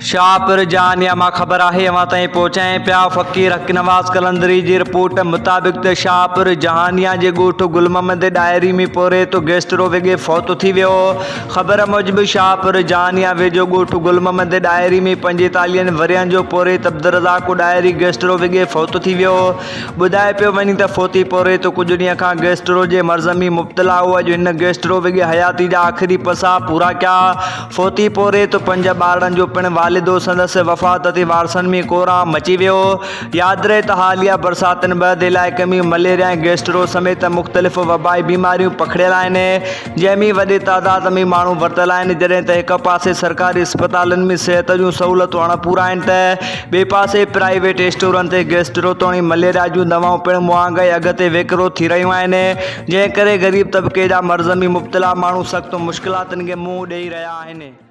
شاهپور جهانيان مان خبر آهي اوهان تائين پهچائين پيا فقير حق نواز قلندري جي رپورٽ مطابق ته شاهپور جهانيان جي ڳوٺ گل محمد ڏاهري ۾ پورهيت گيسٽرو وڳي فوت ٿي ويو خبر موجب شاهپور جهانيان ويجهو ڳوٺ گل محمد ڏاهري ۾ پنجيتاليهن ورهين جو پورهيت عبدالرزاق ڏاهري گيسٽرو وڳي فوت ٿي ويو ٻڌايو پيو وڃي ته فوتي پورهيت ڪجهه ڏينهن کان گيسٽرو جي مرض ۾ مبتلا هو، اڄ هن گيسٽرو وڳي حياتي جا آخري پساهه پورا ڪيا. فوتي پورهيت پنج ٻارڙن جو پڻ والد هو، سندس وفات تي وارثن ۾ ڪورام مچي ويو. ياد رهي ته حاليه برساتن بعد علائقي ۾ مليريا ۽ گيسٽرو سميت مختلف وبائي بيماريون پکڙيل آهن، جنهن ۾ وڏي تعداد ۾ ماڻهو ورتل آهن، جڏهن ته هڪ پاسي سرڪاري اسپتالن ۾ صحت جون سهولتون اڻپورا آهن ته ٻئي پاسي پرائيويٽ اسٽورن تي گيسٽرو توڻي مليريا جون دوائون پڻ مهانگائي اگهه تي وڪرو ٿي رهيون آهن، جنهن ڪري غريب طبقي جا مرض ۾ مبتلا ماڻهو سخت مشڪلاتن کي منهن ڏئي رهيا آهن.